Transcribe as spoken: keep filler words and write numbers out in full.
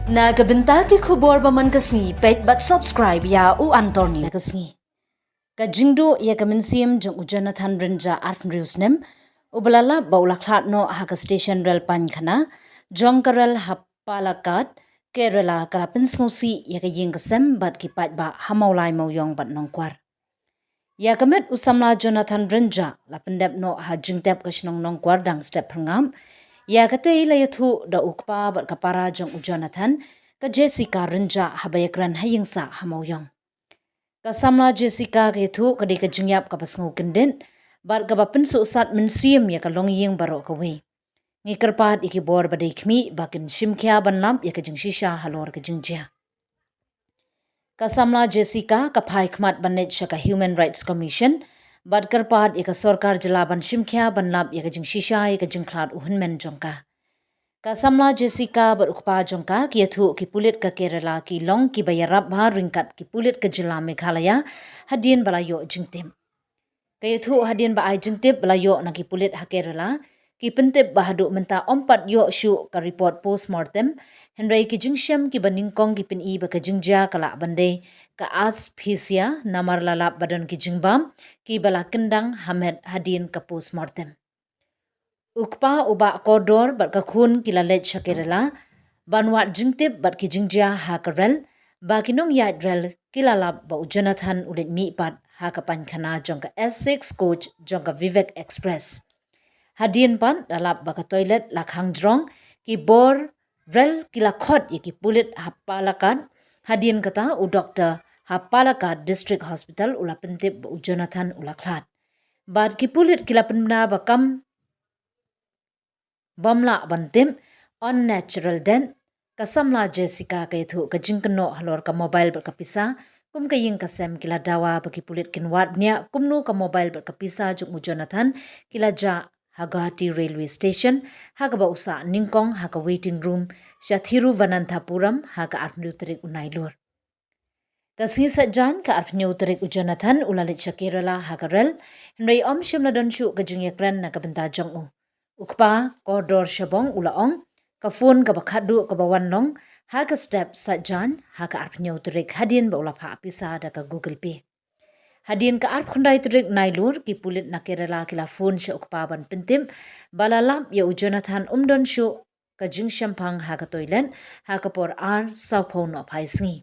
Na ka bynta ki khubor ba man ka sngi, peit bad subscribe ïa U Anthony na ka sngi. Ka jingduh ïa ka mynsiem jong u Jonathan Rynjah, arphew snem, uba la lap ba u la khlad noh ha ka station rel Panchkana jong ka rel ha Palakkad, Kerala, ka la pynsngewsih ïa ka ïing ka sem bad ki paidbah ha Mawlai, Mawiong bad Nongkwar. Ïa ka met u samla Jonathan Rynjah la pyndep noh ha jingtep ka shnong Nongkwar dang step pyrngap. Ïa katei la ïathuh da u kpa bad ka para jong u Jonathan, ka Jessica Rynjah, haba ïakren ha ïingsah ha Mawiong. Ka samla Jessica ka ïathuh ka dei ka jingïap kaba sngew kyndit bad kaba pynsuhsat mynsiem ïa ka longïing baroh kawei. Ngi kyrpad ïa ki bor ba dei khmih ba kin shim khia ban lap ïa ka jingshisha halor ka jingjia. Ka samla Jessica ka phai khmat ban leit sha ka Human Rights Commission bad kyrpad ïa ka sorkar jylla ban shim khia ban lap ïa ka jingshisha ïa ka jingkhlad u hynmen jong ka. Ka samla Jessica bad u kpa jong ka ki ïathuh ki pulit ka Kerala ki long kiba ïarap bha ryngkat ki pulit ka jylla Meghalaya hadien ba la ïoh jingtip. Ka ïathuh hadien ba ai jingtip ba la ïoh na ki pulit ha Kerala, ki pyntip ba haduh mynta ym pat ïoh shuh ka report postmortem, hynrei ki jingshem kiba nyngkong ki pyni ba ka jingjia ka lah ban dei ka asphyxia namar la lap ba don ki jingbam kiba la kyndang ha met hadien ka postmortem. U kpa, u bah kordor bad ka khun ki la leit sha Kerala ban wad jingtip bad ki jingjia ha ka rel, ba ki nongïaid rel ki la lap ba u Jonathan u leit mihpat ha ka Panchkana jong ka S six coach jong ka Vivek Express. Hadien pat la lap ba ka toilet la khang jrong, ki bor rel ki la khot ïa ki pulit ha Palakkad. Hadien kata u doktor ha Palakkad District Hospital u la pyntip ba u Jonathan u la khlad. Bad ki pulit ki la pynbna ba kam bym lah ban tip, unnatural death. Ka samla Jessica ka ïathuh ka jingkynnoh halor ka mobile bad ka pisa kum ka ïing ka sem ki la dawa ba ki pulit kin wad bniah kumno ka mobile bad ka pisa jong u Jonathan ki la jah ha Guwahati Railway Station, ha kaba u sah nyngkong ha ka waiting room sha Thiruvananthapuram ha ka arphew tarik u Nailur. Ka sngi Saitjaiñ ka arphew tarik u Jonathan u la leit sha Kerala ha ka rel, hynrei ym shym la don shuh ka jingïakren na ka bynta jong u. U kpa kordor shabong u la ong, ka phone kaba khatduh kaba wan long ha ka step Saitjaiñ ha ka arphew tarik hadien ba u la phah pisa da ka Google Pay. Hadien ka arphew khyndai tarik Nailur ki pulit na Kerala ki la phone sha u kpa ban pyntip ba la lap ïa u Jonathan um don shuh ka jingshemphang ha ka toilet ha ka por ar sawphew nohphai sngi.